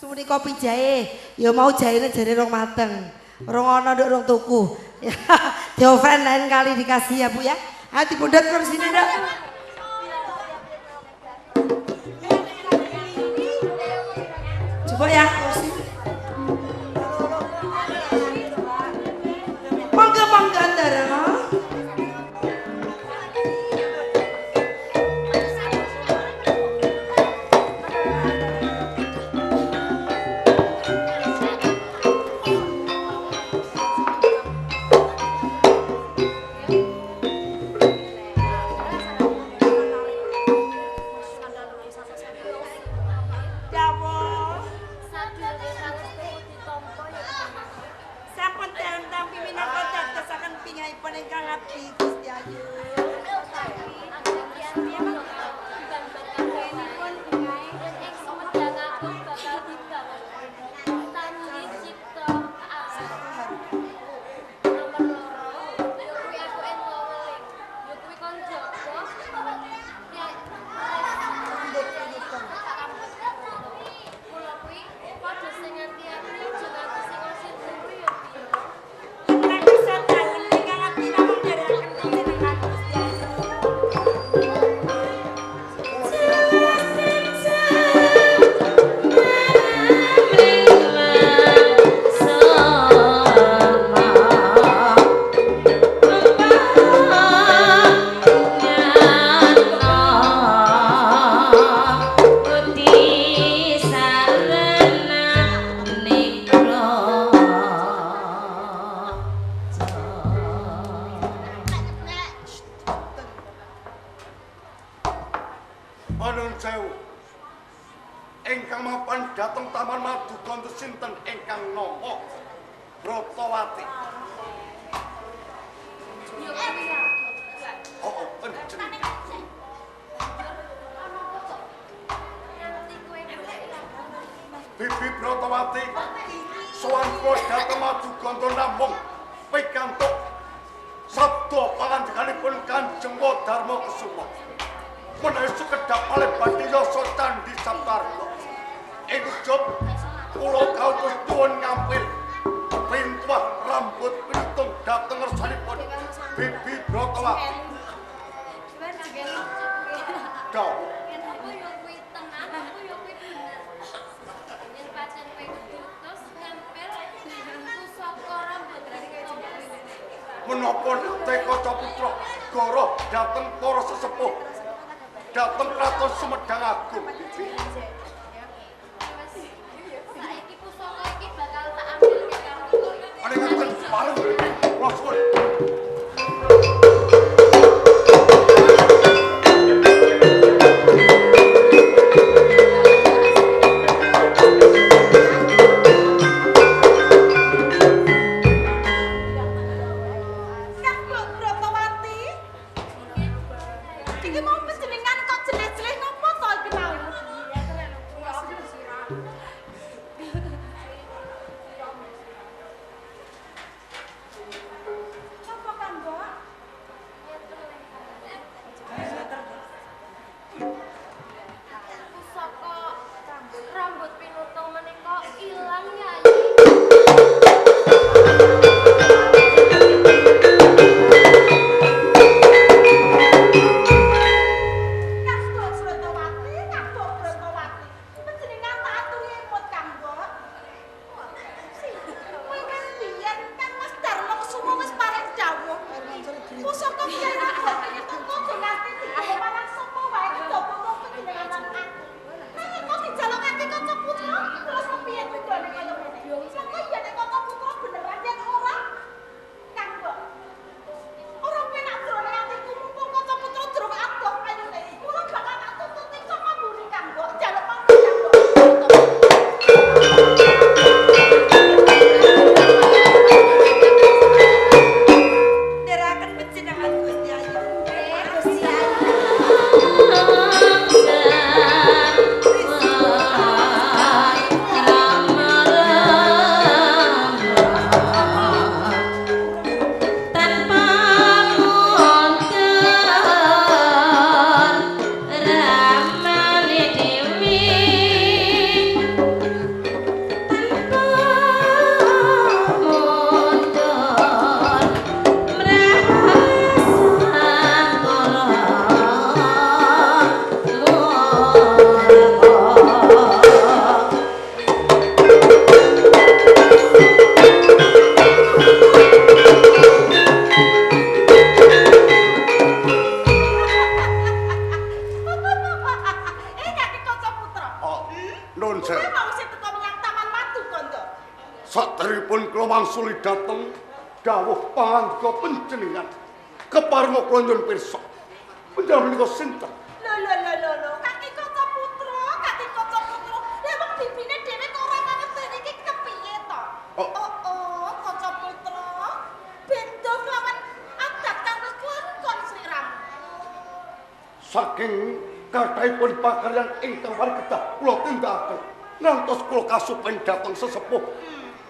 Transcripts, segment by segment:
Sumuni kopi jahe. Ya mau jahene jare rong mateng. Rong ana nduk rong tuku. Ya, Dioven lain kali dikasih ya Bu ya. Ayo dipundhut kursine nduk. Coba ya kursi. Monggo monggo Ndara. Sampun tampi minangka dadosaken pingahipun ingkang abdi Gusti Ayu. Panuwun sewu. Ingkang mapan dhateng Taman Maduka sinten ingkang nama Bratawati? Oh, panjenengan. Bibi Bratawati sowan kula dhateng Maduganta namung pikantuk sabda pangandikanipun Kanjeng Dharma Kesuma. Menawi sekedhap malih badhe yasa Candhi Saptarga. Ing ujub kula kautus nyuwun ngampil pintuah rambut pitung dhateng ngersanipun Bibi Bratawati. Dawuh. Menapa nate kaca putra goroh dhateng para sesepuh dhateng kraton Sumedang Agung Bibi. Saiki pusaka iki bakal tak ambilke karo kowe. Ane ngaten pareng kula suwun. Kang Bratawati. Iki mau panjenengan kok jeleh-jeleh ngopo to iki mau? Saderipun kula wangsuli dhateng dawuh pangandika panjenengan. Keparenga kula nyuwun pirsa. Panjenengan menika sinten? Lho lho lho lho lho, Kaki Kaca Putra, Kaki Kaca Putra. Lah wong bibine dhewe kok ora mangerteni iki kepiye to? Oh. Oh, oh, Kaca Putra. Beda kelawan adat kang wis kelakon sliramu. Saking kathahipun pakaryan ingkang paring kedah kula tindakaken ngantos kula kasupen dhateng sesepuh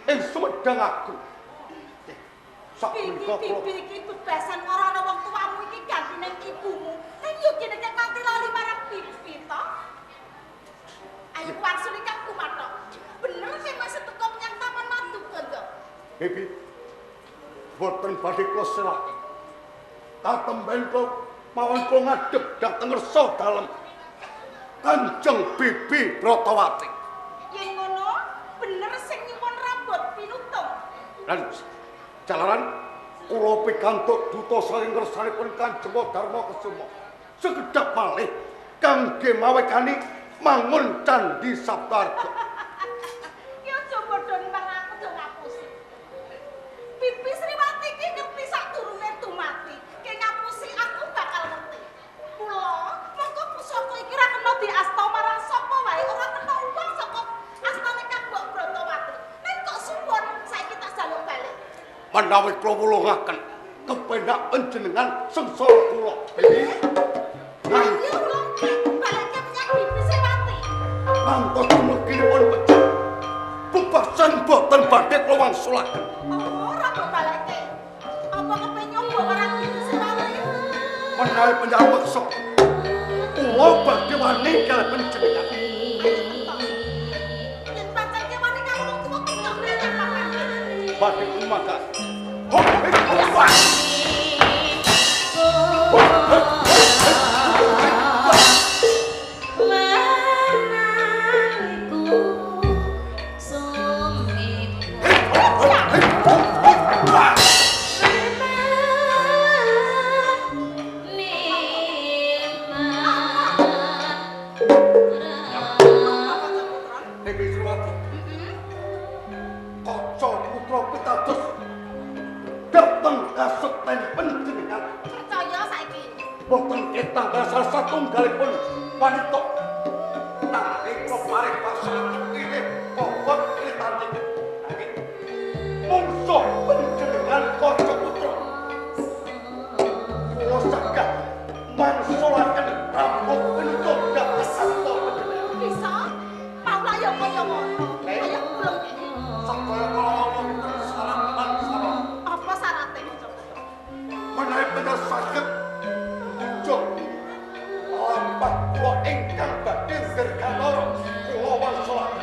ing Sumedang Agung. Bibi Sakmenika kula bibi iki bebasan ora ana wong tuamu iki ganti ning ibumu. Ning yo kene kek nganti lali marang bibi to. Ayo wangsuli kang kumathok. Bener sing wis teko menyang Taman Madu Ganda. Bibi boten badhe kula selaki. Katemben kula mawon kula ngadhep dhateng ngersa dalem Kanjeng Bibi Bratawati. Yen ngono, bener sing nyuwun rambut pinutung. Lan jalaran kula pikantuk duta saking ngersanipun Kanjeng Dharma Kesuma. Sekedhap malih kangge mawekani mangun Candhi Saptarga. Ki aja padha marang aku do ngapusi. Bibi Sriwati ki ngerti sadurunge dumati. Ki ngapusi aku bakal ngerti. Mula, mongko pusaka iki ora kena diasta marang sapa wae, ora kena wong saka astane Kang Mbok Bratawati. Nek kok suwun saiki tak jaluk balik. Menawi kula wulungaken kepenak panjenengan sengsara kula. Bibi. Ayo ulungke, balekke menyang Bibi Sriwati. Ngantos dumuginipun pejah. Bebasan boten badhe kula wangsulaken. Oh, ora mbok balekke. Apa kepen nyoba marang Bibi Sriwati? Menawi panjenengan meksa kula badhe wani kalih panjenengan. Ayo entok. Yen pancen wani karo wong tuwa ketok menyang papan. Badhe kumakan. Hop, hip, hop, wah. Menangiku sumiwo Wah. Dewi Sriwati. Kaca putra pitados dhateng kasekten panjenengan. Percaya saiki. Boten ketang salah satunggalipun wanita. Nanging kula paring pasangan pilih bobot pilih tanding. Nanging mungsuh panjenengan kaca putra. Kula saged mangsulaken rambut penutup dhateng asta panjenengan. Bisa? Maula ya kaya ngono. Ayo ulung kene. Sakaya kala wonten syarat lan syarat. Apa syarate Kaca Putra? Menawi panjenengan saged njung lampah kula ingkang badhe dirgantara kula wangsulaken.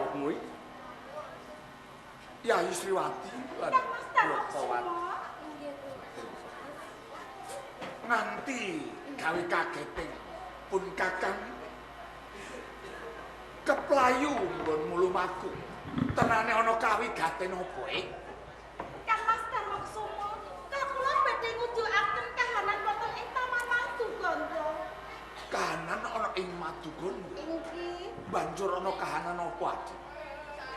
dawuhmu iki? Yayi Sriwati lan Kang Mas Brotowati. Darmakusuma. Nggih, Bu. Nganti gawe kageting pun Kakang keplayu nggon mulumaku. Tenane ana kawigaten apa eh? Kang Mas Darmakusuma, kula badhe ngunjukaken kahanan wonten ing Taman Madugandha. Kahanan ana ing Madugandha. Inggih. Banjur ana kahanan apa, Adi?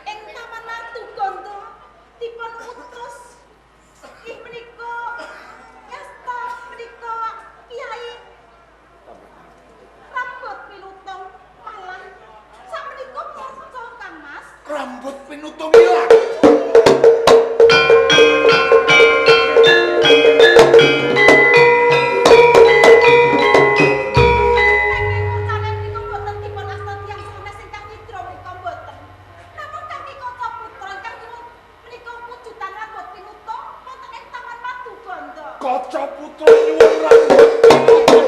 Ing Taman Madugandha dipun utus inggih menika yasta menika Kyai Rambut Pinutung malah sakmenika maca Kang Mas. Rambut pinutung ilang. Nanging murtane menika mboten dipun asta tiyang sanes ingkang nyidra menika mboten. Namung kaki kaca putra ingkang nyuwun menika wujudan rambut pinutung wonten ing Taman Madugandha. Kaca putra nyuwun rambut pinutung.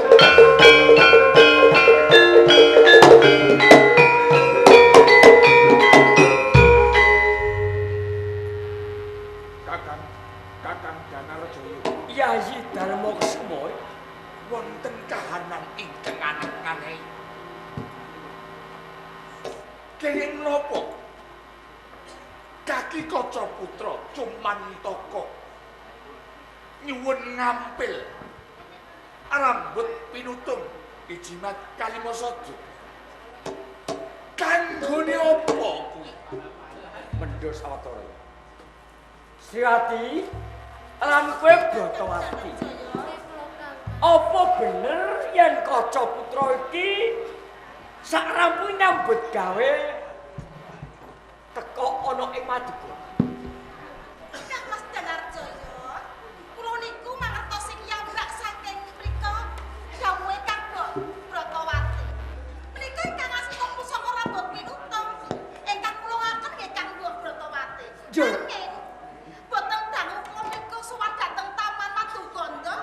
Kakang, Kakang Danarjaya, Yayi Darmakusuma wonten kahanan ingkang aneh-aneh. Kenging menapa? Kaki kaca putra cumantaka nyuwun ngampil rambut pinutung ijimat kalimasada. Kanggone apa kuwi? mendho sawetara. Sriwati lan kowe Brotowati. Nggih, kula Kang. Apa bener yen kaca putra iki sak rampung nyambut gawe teka ana ing Madugandha? Kang Mas Danarjaya, kula niku mangertosi kiyambak saking mriko dawuhe Kang Brotowati. Menika ingkang asta pusaka rambut pinutung ingkang kula ngaken nggih Kang Brotowati. Yo. Nanging boten dangu kula menika sowan dhateng Taman Madugandha.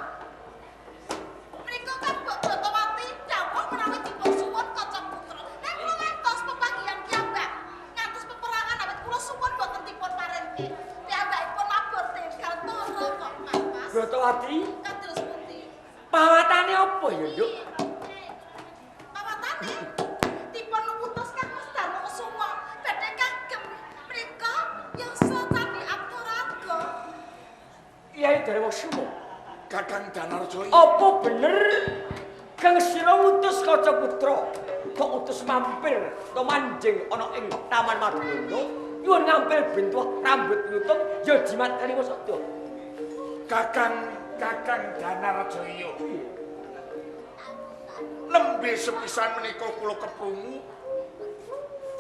Menika Kang Brotowati dawuh menawi dipun suwun kaca putra. Nek kula ngantos pepanggihan kiyambak, ngantos peperangan awit kula suwun boten dipun parengke. Piyambakipun mabur tenggal tara kok Kang Mas. Brotowati, Kados pundi? pawatane apa ya, Nduk? Pawatane dipun utus Kang Mas Darmakusuma badhe kagem mriko yasa candhi Aktaraga. Yayi Darmakusuma, Kakang Danarjaya. apa bener Kang sira ngutus kaca putra kok utus mampir to manjing ana ing Taman Madugandha nyuwun ngampil bentuh rambut pinutung ya jimat kalimasada? Kakang Kakang Danarjaya. Nembe sepisan menika kula keprungu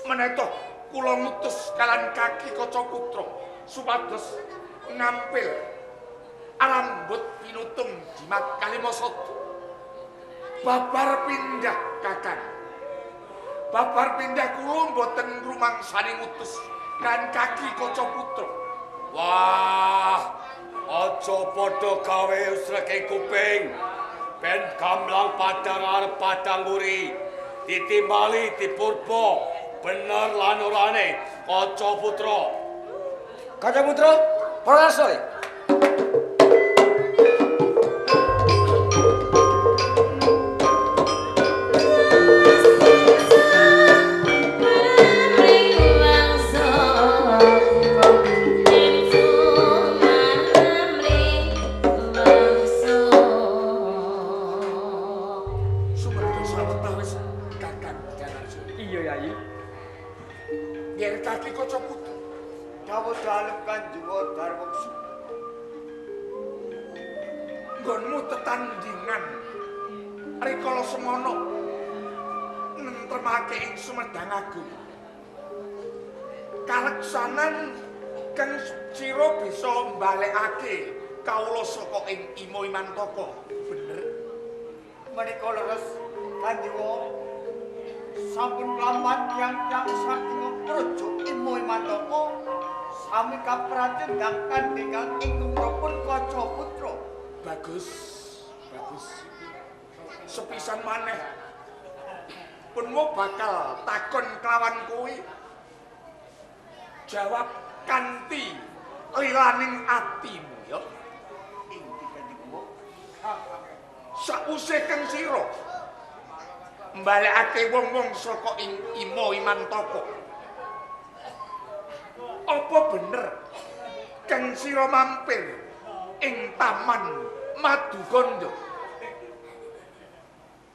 meneta kula ngutus kalan kaki kaca putra supados ngampil rambut pinutung jimat kalimasada. Babar pindah Kakang. Babar pindah kula mboten ngrumangsani ngutus kan kaki kaca putra. Wah, aja padha gawe usreke kuping. Ben gamblang padang arep padang nguri. Ditimbali dipurba bener lan orane kaca putra. Kaca putra, para sore. Sumedha sawetawis Kakang Danarjaya. Iya, Yayi. Nger kaki kaca putra. Dawuh dalem Kanjeng Darmakusuma. Nggonmu tetandingan rikala semana nentremake ing Sumedang Agung. Kaleksanan kang sira bisa mbalekake kawula saka ing Imo Imantaka. Bener? Menika leres Kanjeng sampun kelampahan tiyang-tiyang saking Praja Imo Imantaka sami kapratendang kandhingan ing pun kaca putra. Bagus, bagus. Sepisan maneh punmu bakal takon kelawan kowe. Jawab kanthi lilaning atimu ya. Inggih Kanjeng Kuwu. Sakwise Kang Sira mbalekake wong-wong saka ing Imo Imantaka. Apa bener Kang Sira mampir ing Taman Madugandha?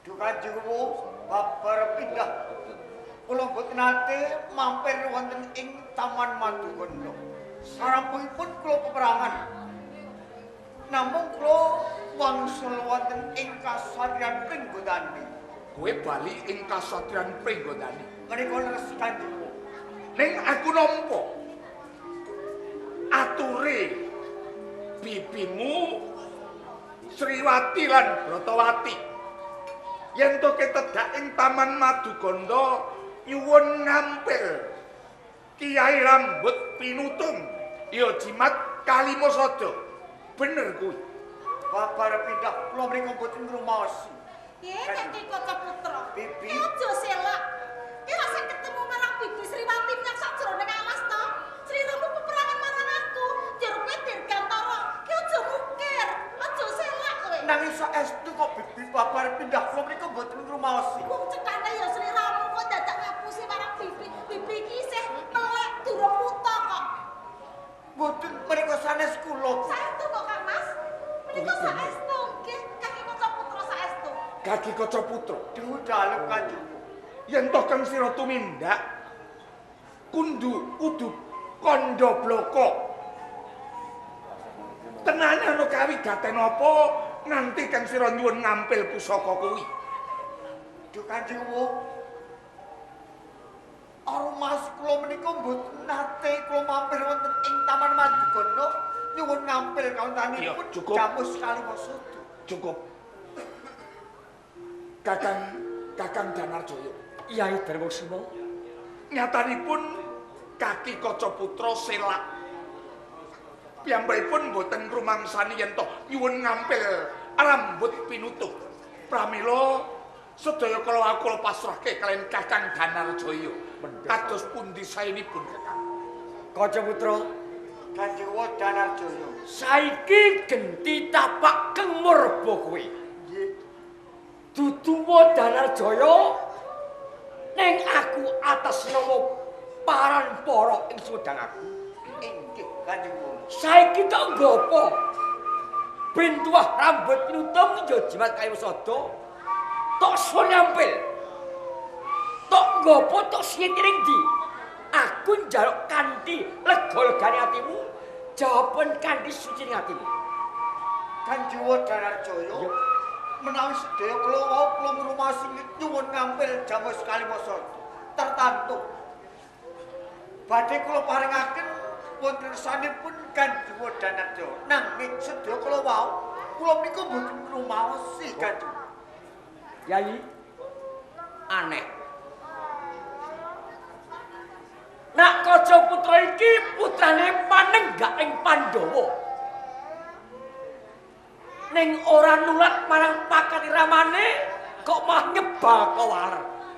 Duh Kanjeng Kuwu, babar pindah. Kula mboten nate mampir wonten ing Taman Madugandha. Sarampunipun kula peperangan. Namung kula wangsul wonten ing kasatriyan Pringgodani. Kowe bali ing kasatriyan Pringgodani. Menika leres Kanjeng Kuwu. Ning aku nampa ature bibimu Sriwati lan Bratawati yen to ketedhak ing Taman Madugandha nyuwun ngampil Kiai Rambut Pinutung ya jimat Kalimasada. Bener kuwi? Babar pindah kula mriku mboten ngrumaosi. Piye Kaki Kaca Putra? Bibi. Ki aja selak. Ki rasa ketemu marang Bibi Sriwati nang sajroning alas to. Sliramu peperangan marang aku, njur kowe dirgantara. Ki aja mukir, aja selak kowe. Nanging saestu kok Bibi babar pindah kula mriku mboten ngrumaosi. Wong cethane ya sliramu kok dadak ngapusi marang Bibi. Bibi iki isih melek durung wuta kok. Mboten menika sanes kula. Saestu kok Kang Mas? Menika saestu nggih, Kaki Kaca Putra saestu. Kaki Kaca Putra. Duh dalem Kanjeng Kuwu. Yen to Kang Sira tumindak kundu kudu kandha blaka. Tenane ana kawigaten apa nganti Kang Sira nyuwun ngampil pusaka kuwi? Duh Kanjeng Kuwu. Arumas kula menika mboten nate kula mampir wonten ing Taman Madugandha nyuwun ngampil kawontenanipun Iya, cukup. Jamus Kalimasada. Cukup. Kakang Danarjaya. Yai Darmakusuma. Nyatanipun Kaki Kaca Putra selak. Piyambakipun mboten ngrumangsani yen to nyuwun ngampil rambut pinutuh. Pramila sedaya kala kula pasrahke kaliyan Kakang Danarjaya. Kados pundi saenipun Kakang? Kaca Putra, Kanjeng Kuwu Danarjaya. saiki genti tapak keng murba kowe. Nggih. Duduwa Danarjaya ning aku atas nama paran para ing Sumedang aku. Inggih Kanjeng Kuwu. Saiki tok nggo apa? Bintuah rambut pinutung ya jimat Kalimasada. Tok sun nyampil. Tok nggo apa tok sing ndi? Aku njaluk kanthi lega-legane atimu, jawaban kanthi suci atimu. Kanjeng Kuwu Danarjaya. Menawi sedaya kula wau kula ngrumaosi nyuwun ngampil Jamus Kalimasada. Tertantu. Badhe kula paringaken wonten sanipun Kanjeng Kuwu Danarjaya. Nanging sedaya kula wau kula menika mboten ngrumaosi Kanjeng. Yai aneh. Nak Kaca Putra iki putrane panenggak ing Pandhawa. Ning ora nulat marang pakati ramane kok malah nyebal kawar.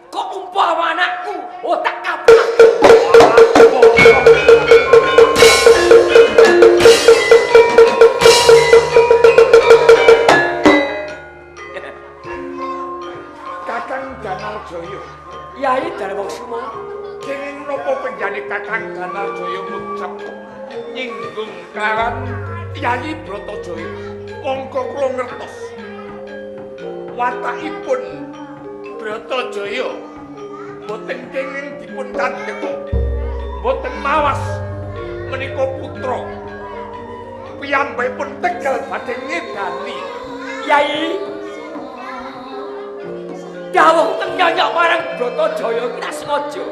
Kok umpama anakku, oh tak kaplak. Kakang Danarjaya. Yai Darmakusuma, Kenging napa penjane Kakang Danarjaya ngucap nyinggung kelawan Yayi Bratajaya. Mongko kula ngertos. Watakipun Bratajaya mboten kenging dipun kandhek. Mboten mawas menika putra. Piyambakipun tegal badhe ngedani. Yai dawuh teng nyanyok marang Bratajaya iki tak sengaja.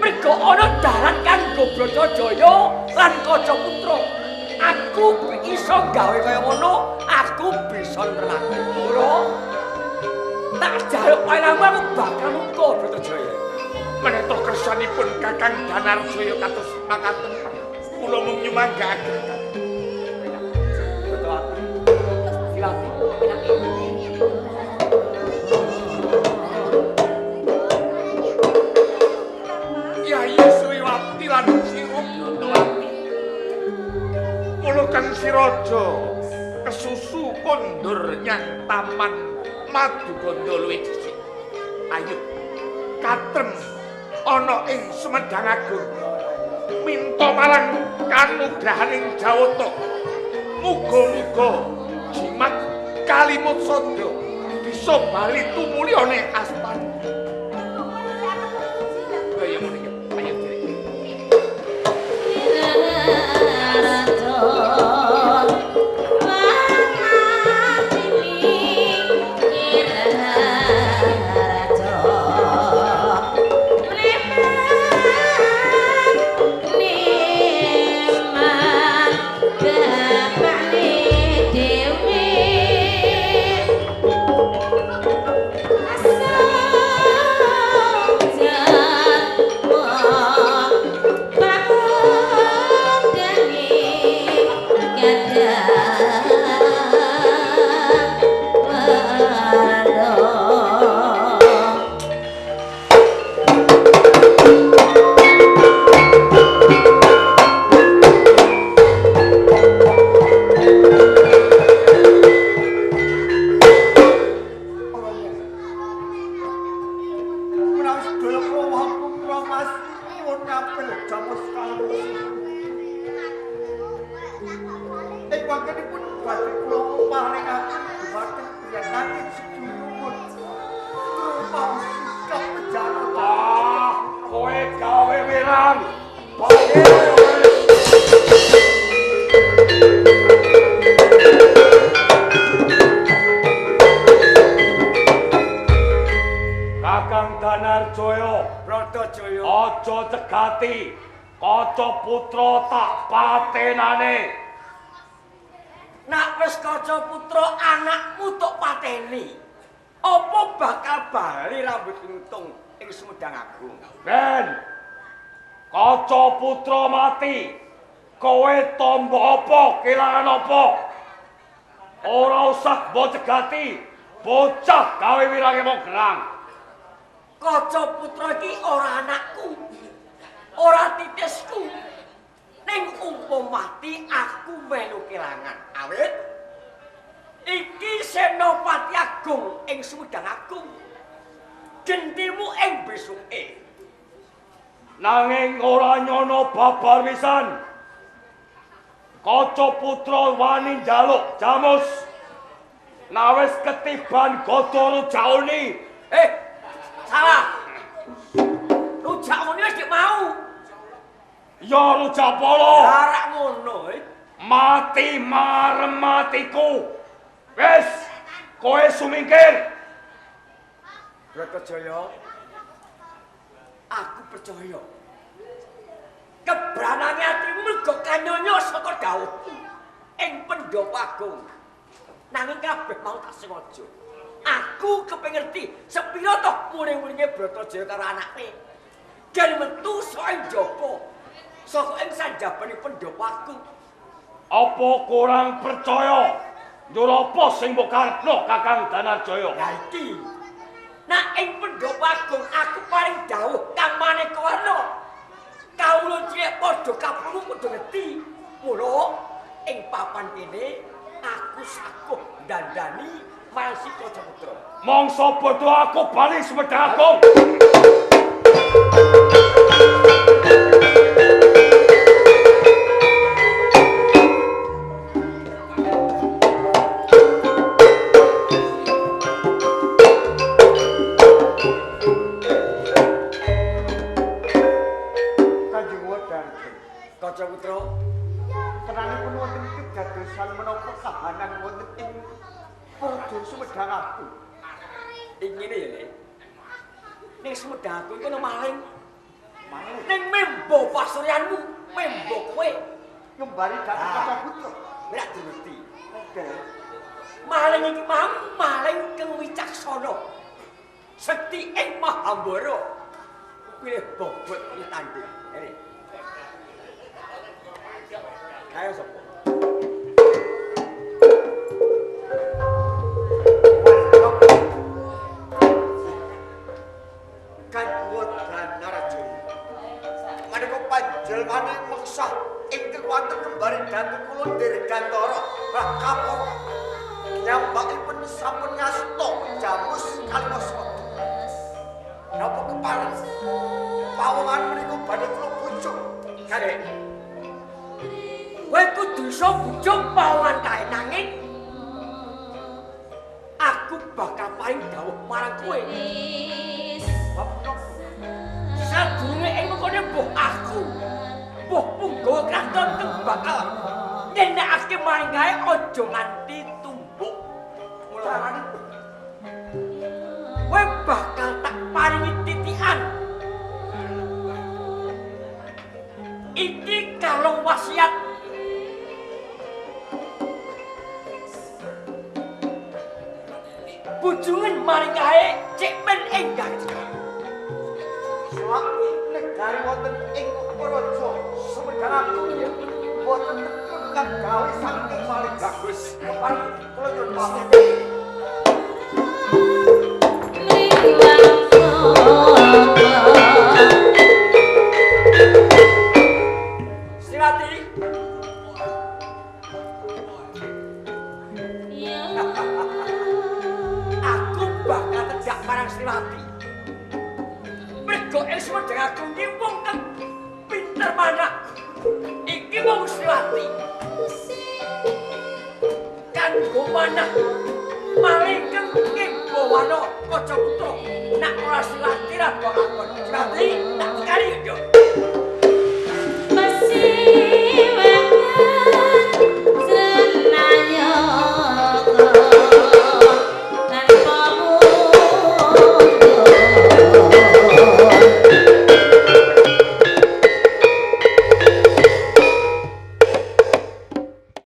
Mergo ana dalan kanggo Bratajaya lan Kaca Putra. Aku iso gawe kaya ngono, aku bisa nrelake. Ora tak jaluk payamu aku bakal muka Bratajaya. Menawi kersanipun Kakang Danarjaya kados makaten, kula mung nyumanggaaken. Bratawati. Siwati, enake. Yai Sriwati. Sriwati lan Sira Bratawati. Mula Kang Siraja kesusu kondur nyang Taman Madugandha luwih dhisik. Ayo katrem ana ing Sumedang Agung. Minta marang kanugrahaning Jawata. Muga-muga jimat Kalimut Sada bisa bali tumulyane astana. Kaya ngono ya. Ayo Dik. Menawi sedaya kula wau ngrumas nyuwun ngampil jamus kalimosa. Ing wangkenipun badhe kula paringaken dumateng priyantanging sedulur. Rumaos sikap bejana. Ah, kowe gawe wirang. Kakang Danarjaya, Bratajaya, aja cegati. Kaca putra tak patenane. Nak wis kaca putra anakmu tok pateni. Apa bakal bali rambut lutung ing Sumedang Agung? Ben. Kaca putra mati. Kowe tombo apa, kelangan apa? Ora usah mbok cegati. Bocah gawe wirange wong gerang. Kaca putra iki ora anakku. Ora titisku. Ning umpama mati aku melu kelangan. Awit iki Senopati Agung ing Sumedang Agung. Gentimu ing besuke. Nanging ora nyono babar pisan. Kaca putra wani njaluk jamus. Nawis ketiban gada rujauni. Salah. Rujauni wis dik mau. Ya Rujapala. Arak ngono. Mati marem matiku. Wis, kowe sumingkir. Bratajaya, aku percaya. Kebranane atimu mergo kanyanya saka dhawuhku ing Pandhawa Agung. Nanging kabeh mau tak sengaja. Aku kepengin ngerti sepira toh muring-muringe Bratajaya karo anake. Gen metu saka ing jaba. Saka ing sanjabane Pandhawa Agung. Apa kurang percaya? Njur apa sing mbok karepno Kakang Danarjaya? Lah iki. Nak ing Pandhawa Agung aku paring dawuh kang maneka warna. Kawula cilik padha kaprungu kudu ngerti. Mula ing papan kene aku sakuh dandani marang si Kaca Putra. Mangsa bodho aku bali Sumedang Agung. Kanjeng Wadarja. Kaca Putra, Tenanipun wonten kedadosan menapa kahanan wonten ing Praja Sumedang Agung. Ing ngene ya, Le. Ning Sumedang Agung iku ana maling. Maling Ning membo pasuryanmu, membo kowe. ngembari dhateng Kaca Putra. Ora ngerti. Oke. Maling iki mau maling kang wicaksana. Sekti ing Mahambara. Pilih bobot iki tanding. Ngene. Kaya sapa? Kanjeng Danarjaya. Maneka Panjenengane mengsah ingkang wonten kembari dhateng kula Dirgantara Rakapara. Piyambakipun sampun ngasta jamus Kalimasada. Napa kepareng pawongan menika badhe kula bujuk Kanjeng. Kowe kudu iso bujuk pawongan kae nanging aku bakal paring dawuh marang kowe. Bab menapa? Sadurunge ing mengkone mbuh aku, mbuh punggawa kraton kang bakal nyenakake maring kae aja nganti tumbuk. Carane Kowe bakal tak paringi titikan. Iki kalung wasiat. Bujungen maring kae cek men enggal. Sak negari wonten ing Praja Sumedang Agung boten tetep kang gawe saking malih. Bagus. Kepareng kula nyuwun pamit. Sriwati, aku bakal tedak marang Sriwati. Mergo ing Sumedang Agung iki wong kang pinter manah. Iki wong Sriwati. Kanggo manah maling kang ing bawana Kaca Putra. Nak ora Sriwati ra bakal. Sriwati, tak tekani yo.